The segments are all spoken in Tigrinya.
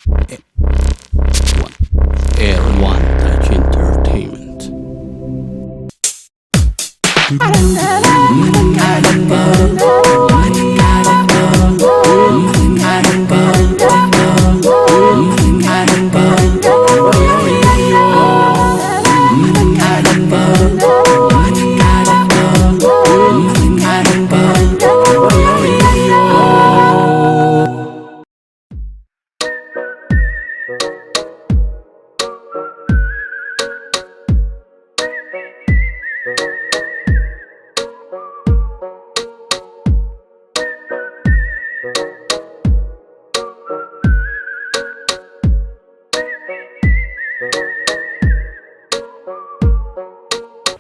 One. Air One Touch Entertainment.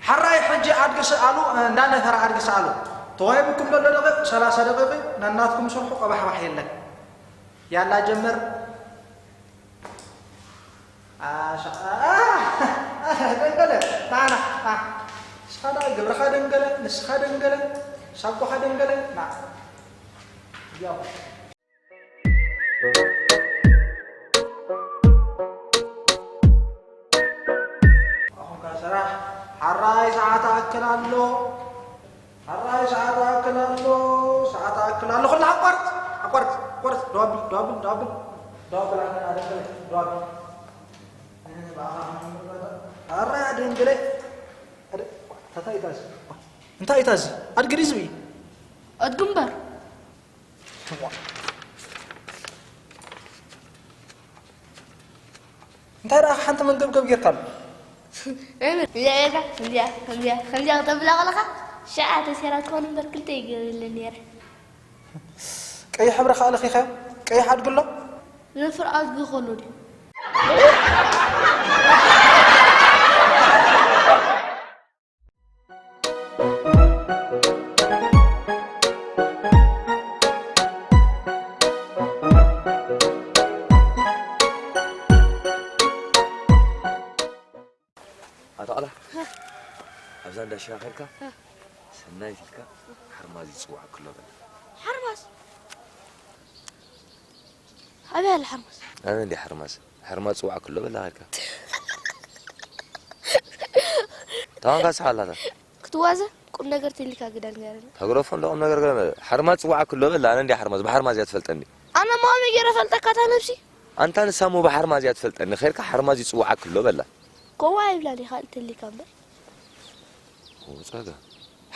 ሓራይ ሕጂ ኣድጊ ስኣሉ፣ እንዳነፈረ ኣድጊ ስኣሉ። ተዋሂብኩም ዘሎ ደቂቕ፣ ሰላሳ ደቂቕ፣ ነናትኩም ስርሑ፣ ቀባሕባሕ የለን። ያላ ጀምር። ኣሻ-፣ ኣ-፣ ኣ-፣ ደንገለ፣ ና፣ ና፣ ና። ንስኻ ደኣ ግብርኻ ደንገለ፣ ንስኻ ደንገለ፣ ሳጓኻ ደንገለ፣ ና። ያው። ኣኹምካ ስራሕ፣ ሓራይ ሰዓት ኣክል ኣሎ። ሓራይ ሰዓት ኣክል ኣሎ። ሰዓት ኣክል ኣሎ። ኩላ ኣቋርጽ፣ ኣቋርጽ፣ ኣቋርጽ። ዶብል፣ ዶብል፣ ዶብል። ዶብል ኣነ ኣደንገለ፣ ዶብል። ኣረ ኣደንገለ። ኣደ-፣ እንታይ እዩ ታዚ? እንታይ እዩ ታዚ? ኣድግዲ ዝብኢ። ኣድግምበር። እንታይ ደኣ ሓንቲ መንገብገብ ጌርካሉ? እምር፣ እዚኣ ጌርካ፣ ከምዚኣ፣ ከምዚኣ፣ ከምዚኣ ክተብላ ከለኻ፣ ሽዓ ተሴራ ትኾን እምበር ክልተ ይገብርለን ነይረ። ቀይሕ ሕብሪ ከኣ ለኺኻዮ? ቀይሕ ኣድጊ ኣሎ? ዝነፍር ኣድጊ ከሎ ድዩ? ኣቶ ቃላ፣ ኣብዛ እንዳ ሽራ ኸድካ፣ ሰናይት ኢልካ ሓርማዝ ይጽዋዕ ክሎ በል። ሓርማዝ? ኣበይ ኣለ ሓርማዝ? ኣነ እንዲ ሓርማዝ፣ ሓርማዝ ጽዋዕ ክሎ በላ ኸድካ። ታዋንካ ስሓላታ። ክትዋዘ ቁም ነገር ተሊካ ግዳ ንገረኒ። ተግረፎ እንደ ቁም ነገር ገለ፣ ሓርማዝ ጽዋዕ ክሎ በላ፣ ኣነ እንዲ ሓርማዝ፣ ብሓርማዝ እያ ትፈልጠኒ። ኣነ ማሚ ገይረ ፈልጠካ እታ ነብሲ። ኣንታ ንሳ እሞ ብሓርማዝ እያ ትፈልጠኒ፣ ኸድካ ሓርማዝ ይጽዋዕ ክሎ በላ። ኮዋ ይብላ ዲኻ ተሊካ እምበር። ኦ፣ ጸጋ።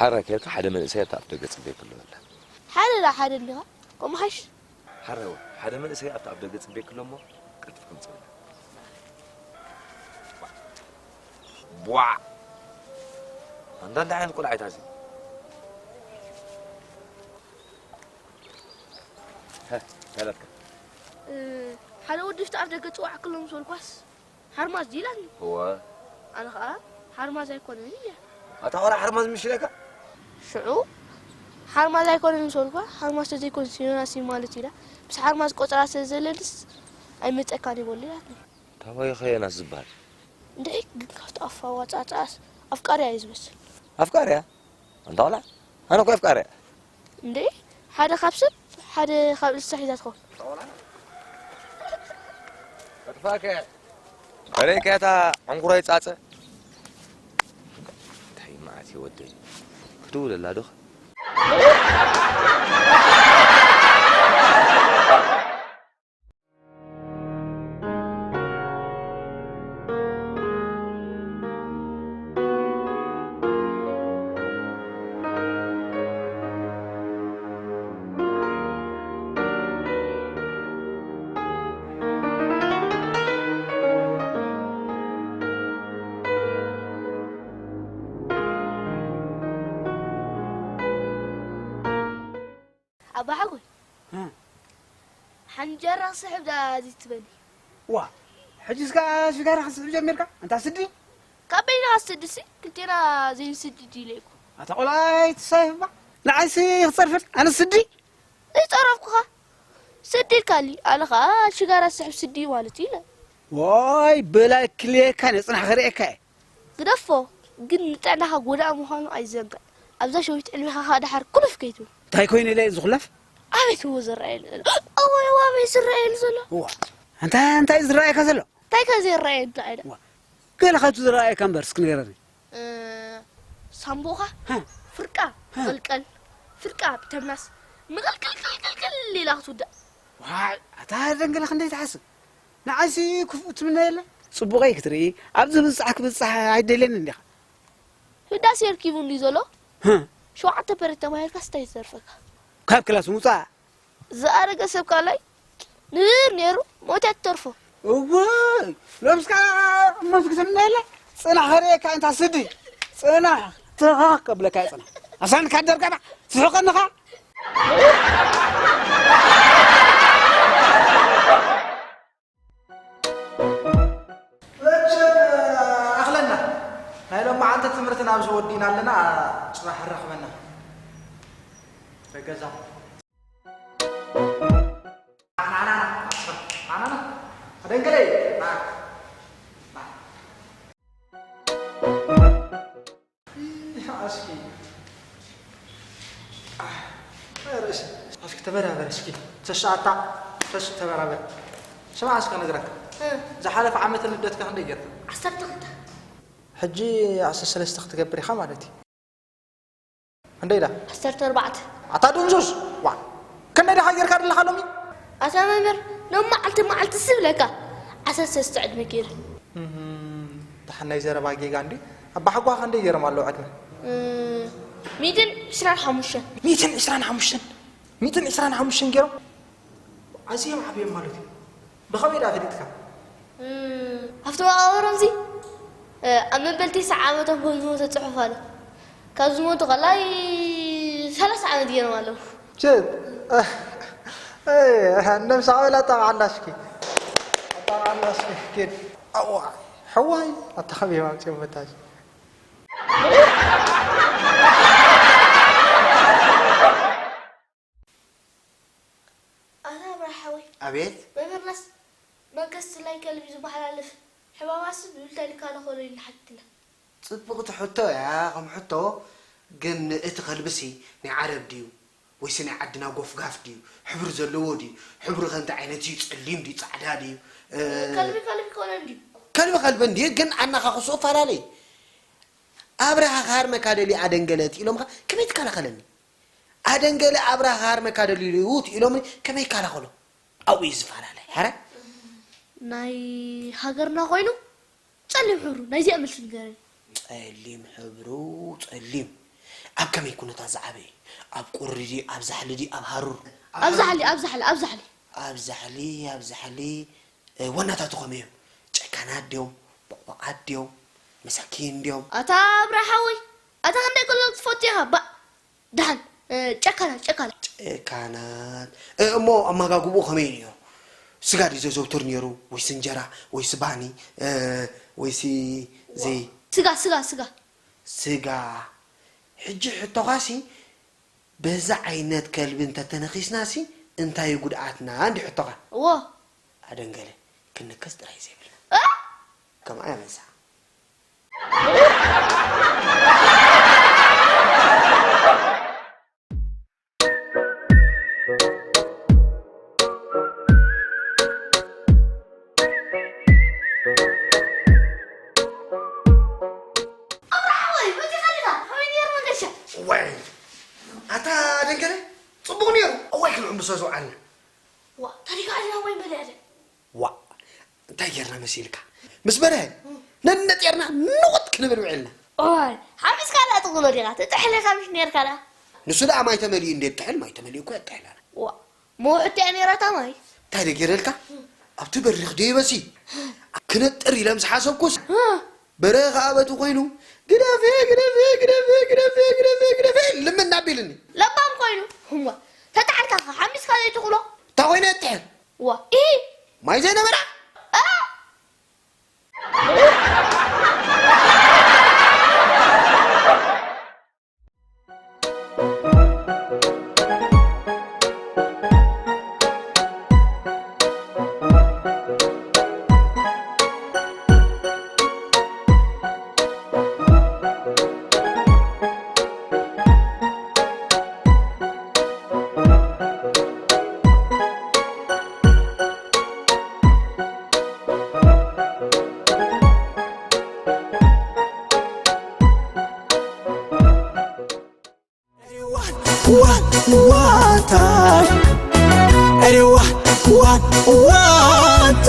ሓራይ ኬድካ ሓደ መንእሰይ ኣብቲ ኣፍ ደገ ጽበየኪ ኣሎ በላ። ሓደ ዳ ሓደ እንዲኻ? ከምኡ ሓይሽ? ሓራይ ወ፣ ሓደ መንእሰይ ኣብቲ ኣፍ ደገ ጽበየኪ ኣሎ እሞ፣ ቀልጢፍካ ምጽእ በላ። ቧዕ! ኣንታ እንታይ ዓይነት ቆልዓ እዩ ታዚ? ሀ፣ እንታይ ኢላትካ? እ፣ ሓደ ወዲ ኣብቲ ኣፍ ደገ ጽዋዕ ክሎ ምስ በልኳስ፣ ሓርማዝ ድዩ ኢላትኒ። እወ። ኣነ ኸኣ ሓርማዝ ኣይኮነን ኢለ። ኣታ ቆልዓ ሓርማዝ ምሽ ኢለካ? ሽዑ ሓርማዝ ኣይኮነን ምስ በልኳ፣ ሓርማዝ ተዘይኮንስ ዮናስ እዩ ማለት ኢላ። ምስ ሓርማዝ ቆጸራ ስለ ዘለንስ ኣይመጸካን እዩ በሉ ኢላትኒ። ታባይ ኸ ዮናስ ዝበሃል? እንድዒ ግን ካብቲ ኣፉ ኣዋጻጽኣስ ኣፍቃሪያ እዩ ዝመስል። ኣፍቃሪያ? ኣንታ ቆልዓ፣ ኣነ እኮ ኣፍቃሪያ። እንዴ፣ ሓደ ካብ ሰብ፣ ሓደ ካብ እንስሳ ሒዛ ትኸውን። ከጥፋከ። በለይ ከታ ዕንጉራይ ጻጸ። እንታይ መዓት እዩ ወደይ? ክድውለላ ዶ? ኣባሓጎይ፣ እ። ሓንጀራ ክስሕብ ደኣ ዘይትበኒ። ዋ፣ ሕጂስ ከኣ ሽጋራ ክትስሕብ ጀሚርካ? ኣንታ ስዲ? ካብ በይንኻ ስድሲ፣ ክልቴና ዘይንስድድ ኢለ እኮ። ኣታ ቆልዓ ኣይትሳየፍ እባ። ንዓይሲ ክጸርፈን፣ ኣነ ስዲ? ዘይጸረፍኩኻ። ስዲ ኢልካሊ፣ ኣነ ኸኣ ሽጋራ ዝስሕብ ስዲ እዩ ማለት እዩ ኢለ። ዋይ፣ በላይ ክልየካ ነጽናሕ ክርእየካ እየ። ግደፎ፣ ግን ንጥዕናኻ ጎዳኢ ምዃኑ ኣይትዘንግዕ። ኣብዛ ሸዊት ዕድሜኻ ከኣ ደሓር ኩልፍ ከይትብል። እንታይ ኮይኑ ኢለ እዚ ኩለፍ? ኣቤት እዎ ዝረኣየሉ ዘሎ። እወ፣ እወ፣ ኣቤት ዝረኣየሉ ዘሎ። እዋ። እንታይ እንታይ ዝረኣየካ ዘሎ? እንታይ ከ ዘይረኣየኒ? ዋ፣ ገለ ካብቲ ዝረኣየካ እምበር እስኪ ንገረኒ። ሳምቦኻ፣ ፍርቃ፣ ቅልቀል፣ ፍርቃ ቢተምናስ፣ ምቕልቅልቅልቅልቅል ኢላ ክትውዳእ። ዋይ፣ ኣታ ደንገለ ክንደይ ትሓስብ? ንዓይሲ ክፉእ ትምነ የለ? ጽቡቐይ ክትርኢ፣ ኣብዚ ብጻሕ ክብጻሕ ኣይደልየንን ዲኻ? ህዳሴ ኣርኪቡ እንድዩ ዘሎ። ሸውዓተ ፐሬት ተማሂርካስ እንታይ ይተርፈካ? ካብ ክላስ ምውጻእ። ዝኣረገ ሰብ ካልኣይ ንብር ነይሩ፣ ሞት እያ ትተርፎ። እወይ፣ ሎምስካ እሞ ዝግዘም እንዳ የለ? ጽናሕ ከርእየካ እንታ ስዲ። ጽናሕ፣ ተኻኽ ከብለካ እየ ጽናሕ። ኣሳንካ ደርጋዳ፣ ስሕቐንኻ። መቸም ኣኽለና። ናይ ሎማዓንቲ ትምህርትና ኣብዚ ወዲእና ኣለና፣ ጽባሕ ንራኸበና። በገዛ። ኣደንገለይ። ኣስኪ። ኣስኪ ተበራበር እስኪ። ተሻታ ተሽ ተበራበር። ስማ እስከ ነግረካ። ዝሓለፈ ዓመት ልደትካ ክንደይ ጌርካ? ዓሰርተ ክልተ። ሕጂ ዓሰርተ ሰለስተ ክትገብር ኢኻ ማለት እዩ። እንደ ኢላ ዓሰርተ ኣርባዕተ። ኣታ ድንዙዝ፣ ዋ፣ ከመይ ዳኻ ጌርካ ደለኻ ሎሚ? ኣታ መምህር፣ ሎም መዓልቲ መዓልቲ ዝብለካ ዓሰርተ ሰለስተ ዕድመ ገይረ። እህም፣ ደሓን ናይ ዘረባ ጌጋ እንዲ። ኣባሓጓ ክንደይ ገይሮም ኣለዉ ዕድመ? እም፣ ሚእትን ዕስራን ሓሙሽተን። ሚእትን ዕስራን ሓሙሽተን? ሚእትን ዕስራን ሓሙሽተን ገይሮም? ኣዝዮም ዓብዮም ማለት እዩ። ብኸመይ ደኣ ፈሊጥካ? እም፣ ኣብቲ መቓብሮምዚ፣ እ፣ ኣብ መበል ተስዓ ዓመቶም ከም ዝሞተ ጽሑፍ ኣሎ። ካብ ዝሞቱ ከላይ ሰላሳ ዓመት ገይሮም ኣለዉ። ችት፣ ነብሳ ኣበላ ኣጣቕዓላ እስኪ። ኣጣቕዓላ እስኪ፣ ኪድ። ኣዋ፣ ሕዋይ፣ ኣታ ከመይ ኣምጺኦም መታች። ኣታ ኣብርሃ ሓወይ። ኣቤት። መምህርናስ መንከስ ስላይ ከልቢ ዝመሓላለፍ ሕማማስ ብምንታይ ንከላኸሎ ኢልና ሓቲትና። ጽብቕቲ ሕቶ እያ፣ ከም ሕቶ ግን እቲ ከልብሲ ናይ ዓረብ ድዩ? ወይሲ ናይ ዓድና ጎፍጋፍ ድዩ? ሕብሪ ዘለዎ ድዩ? ሕብሩ ከ እንታይ ዓይነት እዩ? ጸሊም ድዩ? ጻዕዳ ድዩ? እ፣ ከልቢ ከልቢ ክኾነን ድዩ? ከልቢ ከልቢ እንድዩ፣ ግን ኣናኻኽስኡ እፈላለይ። ኣብርሃ ክሃርመካ ደልዩ ኣደንገለት ኢሎምኻ ከመይ ትከላኸለኒ? ኣደንገለ ኣብርሃ ክሃርመካ ደልዩ ኢሎምኒ ከመይ ይከላኸሎ? ኣብኡ እዩ ዝፈላለ። ሐረ ናይ ሃገርና ኮይኑ ጸሊም ሕብሩ ናይዚኣ መልሲ ንገረኒ። ጸሊም ሕብሩ ጸሊም ኣብ ከመይ ኩነታት ዝዓበየ? ኣብ ቁሪ ድዩ? ኣብ ዛሕሊ ድዩ? ኣብ ሃሩር? ኣብ ኣብ ዛሕሊ፣ ሃሩር። ኣብ ዛሕሊ፣ ኣብ ዛሕሊ። ኣብ ዛሕሊ፣ ኣብ ዛሕሊ፣ እ፣ ዋናታቱ ከመይ እዮም? ጨካናት ድዮም? ቦቕባቓት ድዮም? መሳኪን ድዮም? ኣታ ኣብርሃ ሓወይ፣ ኣታ ክንደይ ከሎ ትፈቱ ኢኻ? ባእ፣ ደሓን፣ እ፣ ጨካናት፣ ጨካናት። ጨካናት። እ፣ እሞ ኣመጋግብኡ ከመይ እዩ ነይሩ? ስጋ ድዩ ዘዘውትር ነይሩ? ወይስ እንጀራ? ወይስ ባኒ? እ፣ ወይስ ዘይ- ስጋ፣ ስጋ፣ ስጋ። ስጋ። ሕጂ ሕቶኻሲ በዛ ዓይነት ከልቢ እንተተነኺስናሲ እንታይ እዩ ጉድኣትና? እንዲ ሕቶኻ። እዎ። ኣደንገለ፣ ክንከስ ጥራይ ዘይብልና። እ? ከምኣ እያ መልሳ። ኣብርሃ ወይ፣ መጺኻ ዲኻ? ከመይ ነይሩ መገሻ? ወይ፣ ኣታ ደንገለ፣ ጽቡቕ ነይሩ። እዋይ፣ ክንዕምሶ ዝውዓልና። ዋ፣ ታሪክ ዓድና ወይ መለያለ። ዋእ፣ እንታይ ጌርና መሲልካ? ምስ በርሀ ነነጤርና ንቑጥ ክንብል ውዒልና። ኦይ፣ ሓሚስካ ደኣ ትቕሎ ዲኻ? ትጥሕል ኢኻ ምሽ ኔርካ ደኣ። ንሱ ደኣ ማይ ተመሊኡ እንዴ ትጥሕል፣ ማይ ተመሊኡ እኮ የጥሕል ኣነ። ዋ፣ መውዕቲ እያ ኔራታ ማይ። እንታይ ደኣ ጌረልካ? ኣብቲ በሪኽ ደይበሲ ክነጥር ኢለ ምስ ሓሰብኩስ፣ እ። በርሀ ከኣ በቲ ኮይኑ፣ "ግደፊ፣ ግደፊ፣ ግደፊ፣ ግደፊ፣ ግደፊ፣ ግደፊ" ልምን ኣቢልኒ። ለባም ኮይኑ፣ ህዋ፣ ተጣዕልካ ከ ሓሚስካ ዘይትኽሎ? እንታይ ኮይነ የጥሕል? ዋ፣ ኢሂ! ማይ ዘይነበራ? እ! ዋን ዋንታ፣ ሬዋ ዋን ዋንታ።